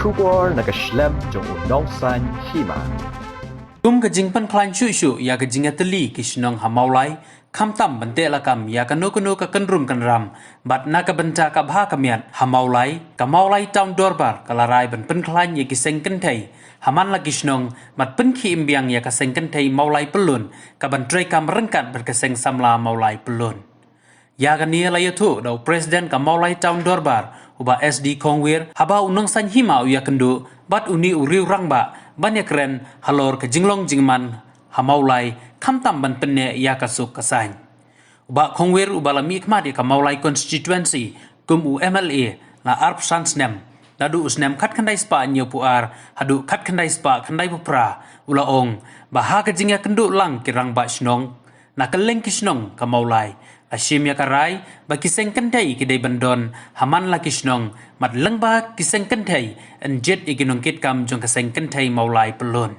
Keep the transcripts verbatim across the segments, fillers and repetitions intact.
Khubor na ka shlem jong u Nongsaiñ Hima. Kum ka jingpynkhlaiñ shuh shuh ïa ka jingïatylli ki shnong ha Mawlai, khamtam ban teh lakam ïa kano kano ka kynrum kynram, bad na ka bynta ka bha ka miat ha Mawlai, ka Mawlai Town Dorbar ka la rai ban pynkhlaiñ ïa ki seng kynthei ha man la ki shnong, bad pynkhih im biang ïa ka seng kynthei Mawlai Pyllun, ka ban treikam ryngkat bad ka seng samla Mawlai Pyllun. Ïa kane la ïathuh da u President ka Mawlai Town Dorbar, u Bah S D Khongwir, haba u Nongsaiñ Hima u ïakynduh bad une u riew rangbah ban ïakren halor ka jinglong jingman ha Mawlai, khamtam ban pynneh ïa ka suk ka saiñ. U Bah Khongwir, uba la mihkhmat ïa ka Mawlai Constituency kum u M L A la arphew san snem, naduh u snem khatkhyndai spah hynñiewphew ar haduh khatkhyndai spah khyndaiphew phra, u la ong ba ha ka jingïakynduh lang ki rangbah shnong na kylleng ki shnong ka Mawlai, la shim ïa ka rai ba ki seng kynthei ki dei ban don ha man la ki shnong, bad lyngba ki seng kynthei yn jied ïa ki nongkitkam jong ka seng kynthei Mawlai Pyllun.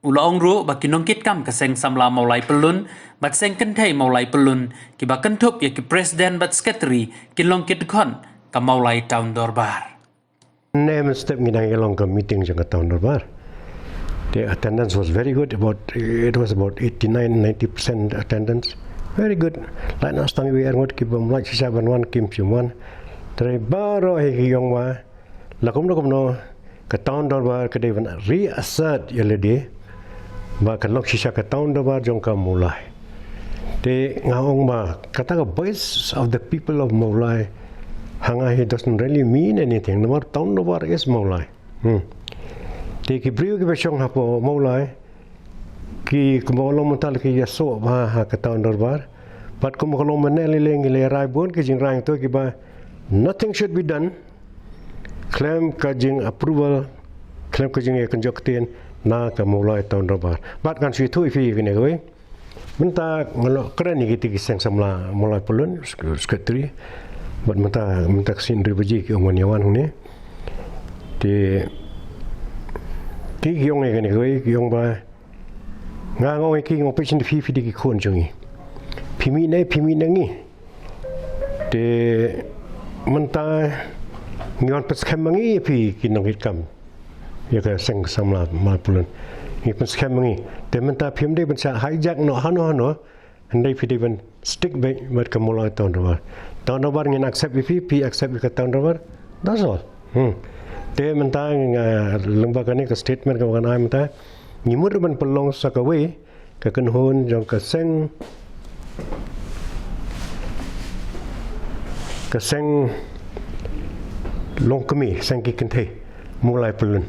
U la ong ruh ba ki nongkitkam ka seng samla Mawlai Pyllun bad seng kynthei Mawlai Pyllun, kiba kynthup ïa ki President bad Secretary, kin long ki dkhot ka Mawlai Town Dorbar. Mynne mynstep ngi dang ïalong ka meeting jong ka Town Dorbar. The attendance was very good. About, it was about eighty-nine, ninety percent attendance. Very good. Lait noh tang iwei arngut ki bym lait shisha ban wan, kim shym wan. Hynrei baroh hi ki ong ba la kumno kumno ka Town Dorbar ka dei ban reassert ïa lade ba kan long shisha ka Town Dorbar jong ka Mawlai. Te nga ong ba kata ka Voice of the People of Mawlai, ha nga hi doesn't really mean anything. Namar Town Dorbar is Mawlai. Hmm. Te ki briew kiba shong hapoh Mawlai, ki kumba long mynta la ki ïasoh bha ha ka Town Dorbar. Bad kumba ka long mynne lei lei ngi la rai bun ki jingrai to kiba nothing should be done khlem ka jingapproval, khlem ka jingïakynjoh ktien na ka Mawlai Town Dorbar. Bad ngan shu ïathuh ïa phi kane kawei. Mynta nga la kren ïa kiti ki seng samla Mawlai Pyllun, sek-, secretary. Bad mynta, mynta ka sien hynriew baje ki ong wan ïa wan hangne. Te ki, ki ong ïa kane kawei, ki ong ba nga, nga ong ïa ki, nga ong phi shen phi, phi dei ki khun jong ngi. Phi mih na, phi mih na ngi. Te mynta ngi wan pynskhem ma ngi ïa phi ki nongkitkam ïa ka seng samla Mawlai Pyllun. Ngi pynskhem ma ngi. Te mynta phim dei ban sa hijack noh hano hano. Hynrei phi dei ban stick beit bad ka Mawlai Town Dorbar. Town Dorbar ngin accept ïa phi, phi accept ïa ka Town Dorbar. That's all. Hmm. Te mynta nga, lyngba kane ka statement kaba ngan ai mynta, ngi mut ban pynlong sa kawei ka kynhun jong ka seng, ka seng longkmie, seng ki kynthei Mawlai Pyllun.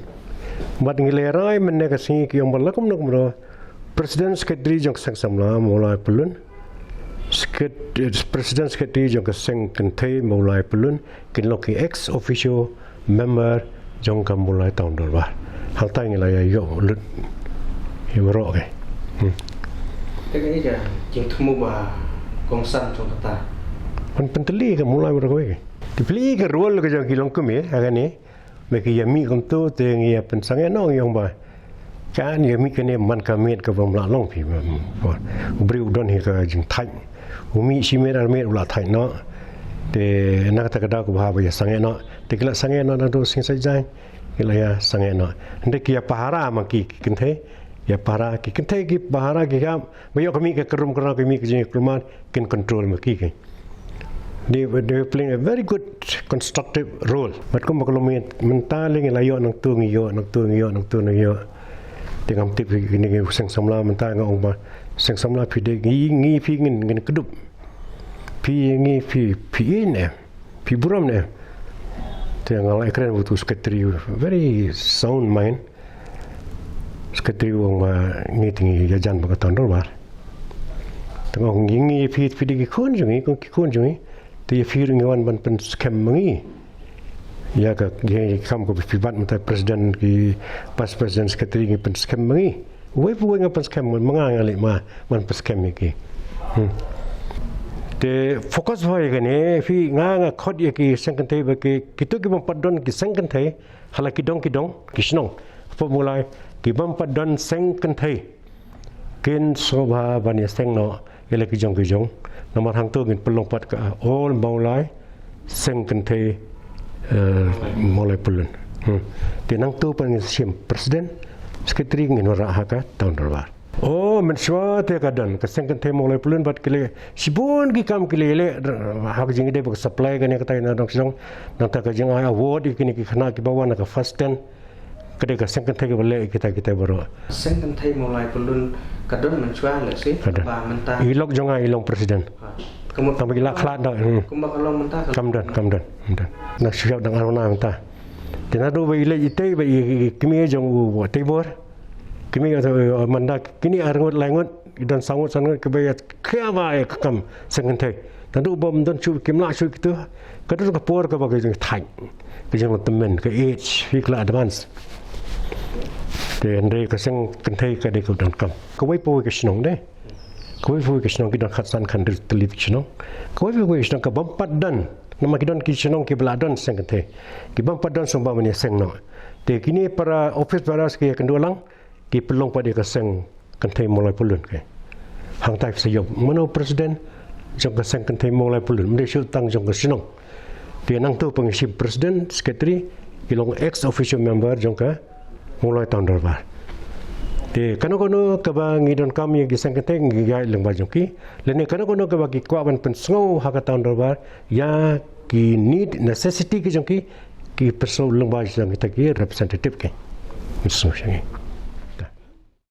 Bad ngi la rai mynne ka sngi ki ong ba la kumno kumno, President Secretary jong ka seng samla Mawlai Pyllun, Secret-, President Secretary jong ka seng kynthei Mawlai Pyllun, kin long ki ex officio member jong ka Mawlai Town Dorbar. Hangta ngi la ïa ïoh lut ïa baroh ki. Hmm. Te kane ka jingthmu ba kongsan jong kata, ban pyntylli ka Mawlai baroh kawei. Te phi i ka role ka jong ki longkmie ha kane, ba ki ïa mih kumto, te ngi ïa pynsangeh noh, ngi ong ba kan ïa mih kane man ka miet ka bym lah long phi. U briew u don hi ka jingthait, u mih shi miet ar miet u la thait noh. Te na kata ka daw kaba bha ba ïa sangeh noh. Te ki la sangeh noh naduh sing saitjaiñ, ki la ïa sangeh noh. Hynrei ki ïa pahara ma ki, ki kynthei, ïa pahara, ki kynthei ki pahara ki kam, ba ïoh ka mih ka kynrum kynraw, ka mih ka jingkulmar, kin control ma ki ki. They were, they were playing a very good constructive role. Bad kumba ka long mynta lei ngi la ïoh nangto ngi ïoh, nangto ngi ïoh, nangto ngi ïoh. Te ngam tip kine ki seng samla mynta nga ong ba seng samla phi dei ngi, ngi phi ngin, ngin kdup. Phi ngi phi, phi i ne, phi burom ne. Te nga la ïakren bad u secretary, very sound mind. Secretary u ong ba ngi te ngi ïajan bad ka Town Dorbar. Te nga ong ngi, ngi phi, phi dei ki khun jong ngi, ki khun jong ngi. Te ïa phi ruh ngi wan ban pynskhem ma ngi. Ïa ka, ïa ka kam kaba phi bat mynta president, ki vice president, secretary ngi pynskhem ma ngi. Uwei pa uwei nga pynskhem, ma nga nga leit ma, ban pynskhem ïa ki. Hmm. Te focus bha ïa kane, phi nga, nga khot ïa ki seng kynthei ba ki, kito ki bym pat don ki seng kynthei ha la ki dong ki dong, ki shnong hapoh Mawlai, ki bym pat don seng kynthei, kin sngewbha ban ïaseng noh ïa la ki jong ki jong. Namar hangto ngin pynlong pat ka All Mawlai Seng Kynthei, eh, Mawlai Pyllun. Hmm. Te nangta pat ngin shim president, secretary ngin wanrah ha ka town dorbar. Oh, mynshuwa te ka don ka seng kynthei Mawlai Pyllun bad ki leh shibun ki kam ki leh leh ha ka jingïadei bad ka supply kane katai na dong shnong. Nangta ka jingai award ïa kine ki khynnah kiba wan na ka first ten. Ka dei ka seng kynthei kaba leh kita kita baroh. Seng kynthei Mawlai Pyllun ka don mynshuwa leh shi. Ka don. Ba mynta i lok jong nga i long president. Ha. Kumba tang ba ki la khlad da. Hmm. Kumba ka long mynta ka kam don, kam don, kam don. Na shu dang aruna mynta. Te naduh ba i leh itei ba i, i kmie jong u Teibor. Kmie jong u, eh, mynta kine ar ngut lai ngut, i don saw ngut san ngut kiba ïa khia ba ïa ka kam seng kynthei. Naduh ba ym don shuh kim lah shuh kitu. Ka don ka por kaba ka jingthait, ka jingtymmen, ka age phi ka la advance. Te hynrei ka seng kynthei ka dei ka donkam. Kawei pa kawei ka shnong de. Kawei pa kawei ka shnong ki don khatsan khathynriew tylli ki shnong. Kawei pa kawei ka shnong ka bym pat don. Namar ki don ki shnong kiba la don seng kynthei. Ki bym pat don sngewbha ban ïaseng noh. Te kine para office bearers ki ïakynduh lang, ki pynlong pat ïa ka seng kynthei Mawlai Pyllun ke. Hangtai sa ïoh mano president jong ka seng kynthei Mawlai Pyllun, ym dei shuh tang jong ka shnong. Te nangta pat ngin shim president, secretary, ki long ex officio member jong ka Mawlai Town Dorbar. Te kano kano kaba ngi donkam ïa ki seng kynthei ngi ïaid lyngba jong ki. Lane kano kano kaba ki kwah ban pynsngew ha ka Town Dorbar ïa ki need, necessity ki jong ki, ki pynsngew lyngba jong kita ki representative ki. Pynsngew sha ngi.